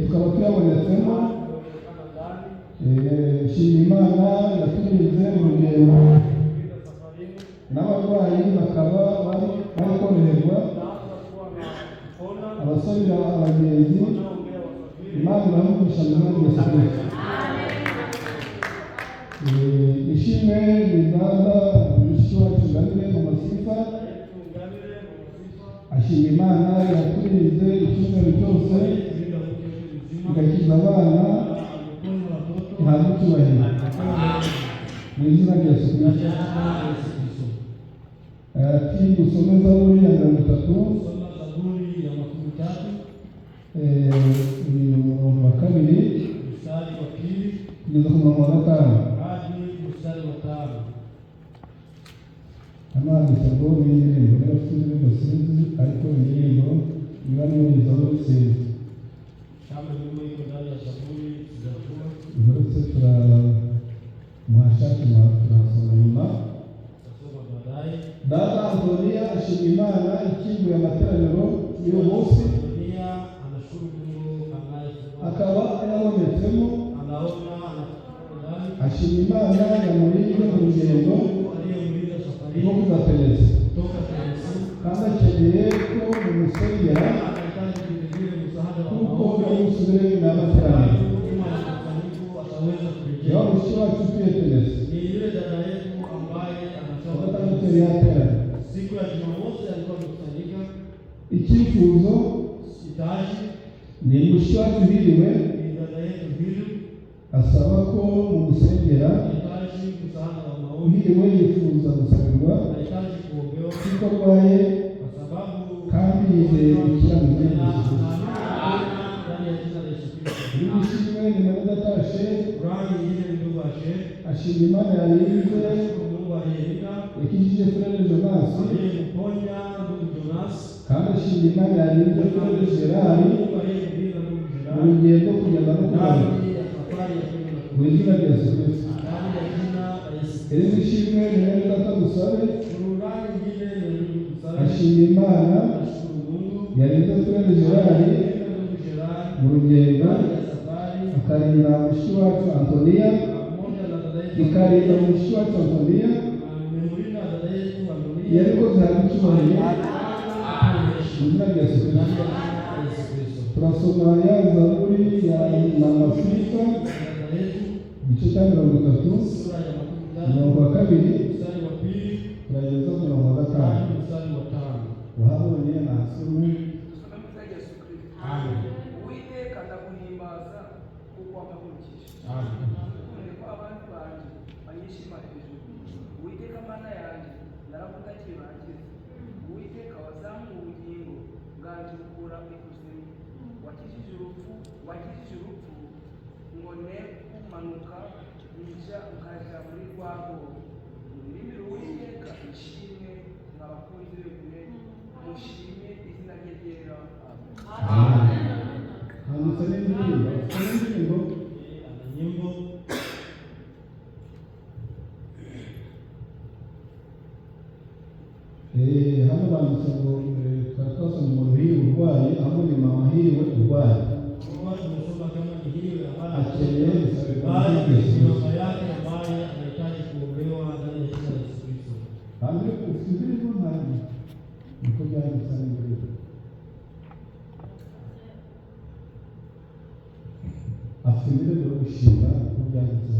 Tukaba tuyabonetsemo. Nshima Imana yaturinze mu rugendo, n'abarwayi bakaba bari koroherwa, abasabira abagenzi. Imana iramugisha mu izina rya Yesu Kristo. Ishimwe ni dada mushiki wacu Ngabire mu Masifa, ashima Imana yaturinze icyumweru cyose, igakiza abana, ihabwa icyubahiro mu izina rya Yesu Kristo. Ati dusome Zaburi ya 30, Soma Zaburi ya 30, umurongo wa kabiri mstari wa pili kugeza ku murongo wa gatanu. Hadi mstari wa tano. Hano handitse ngo ni indirimbo, niba afite indirimbo sinzi, ariko indirimbo niba ari muri Zaburi sinzi. Kama nyimbo iko ndani ya Zaburi sijajua. Uretse turamuhashaki, turasoma nyuma. Tutasoma baadaye. Dada Antonia ashima Imana ikinguye amateraniro y'uyu munsi, Antonia anashukuru Mungu anayefungua, akaba yabonetsemo, anaona ndani, ashima Imana yamurinze mu rugendo Mungu aliyemlinda rwo safarini kuva Tennessee, kutoka Tennessee. Kandi akeneye ko mumusengera Anahitaji vile vile msaada wa kuko maombi, ari busubire nyuma y'amateraniro. nyuma ya mkusanyiko ataweza Niba kurejea. mushiki wacu utuye Tennessee, Ni yule dada yetu ambaye kuwa anatoka gatandatu yari yateranye. Siku ya Jumamosi alikuwa amekusanyika. Icyifuzo Hitaji ni mushiki wacu Hiriwe, ni dada yetu Hili, asaba ko mumusengera. anahitaji msaada wa maombi, Uhiriwe yifuza gusabirwa anahitaji kuombewa kuko arwaye, kwa sababu kandi yizeye gukira mu izina rya Yesu Kristo. ndani ya jina la Yesu Kristo. Irindi shimwe ni mwene Ashe, Furaha nyingine ni ndugu Ashe, ashima Imana yarinze, anashukuru Mungu aliyelinda, yakijije Frère Jonas, aliyemponya ndugu Jonas, kandi ashima Imana yarinze Frère Gerard Mungu aliyemlinda ndugu mu Gerard rugendo kugenda no kugaruka ndani ya safari ya kwenda na mu izina rya Yesu Kristo. Ndani ya jina la Yesu Kristo. Irindi shimwe ni mwene data Dusabe, Furaha nyingine ni ndugu Dusabe, ashima Imana anashukuru Mungu yarinze Frère Gerard aliyemlinda ndugu Gerard mu rugendo, ndani ya safari, akarinda mushiki wacu Antonia, pamoja na dada yetu, ikarinda mushiki wacu Antonia, amemlinda dada yetu Antonia, yarikoze habwa icyubahiro mu izina rya Yesu ndani Kristo. ya jina la Yesu Kristo. Turasoma ya Zaburi ya Mama Sifa, Dada yetu, igice cya 30, sura ya 30, umurongo wa kabiri mstari wa pili turageza ku murongo wa gatanu. Hadi mstari wa tano. Uhabonye nasome. Dusome mu izina rya Yesu Kristo. Amen. Uwiteka, ndaguhimbaza kuko wampagurukije. Amen. Ukunde ko abandi banjye banyishima hejuru. Uwiteka Mana yanjye, narakutakiye urankiza. Uwiteka, wazamuye ubugingo bwanjye bukura ikuzimu, wakijije urupfu, wakijije urupfu ngo ne kumanuka nja nkaja muri rwa rwobo. Muririmbire Uwiteka ishimwe, mwa bakunzi be mwe, mushime izina rye ryera. Amen. Handitse n'indirimbo, afite n'indirimbo. Ana nyimbo. Hano banditse ngo twari twasomye umuntu hiriwe urwaye, ahubwo ni mama Hiriwe urwaye, Tulikuwa tumesoma kama ni Hili ambaye akeneye gusabirwa mu bali izina rya Yesu ni Kristo. mama yake ambaye anahitaji kuombewa ndani ya jina la Yesu Kristo. Hanze ufite indirimbo ntabwo niko byanditse hano imbere. Afite indirimbo yo gushima, niko byanditse.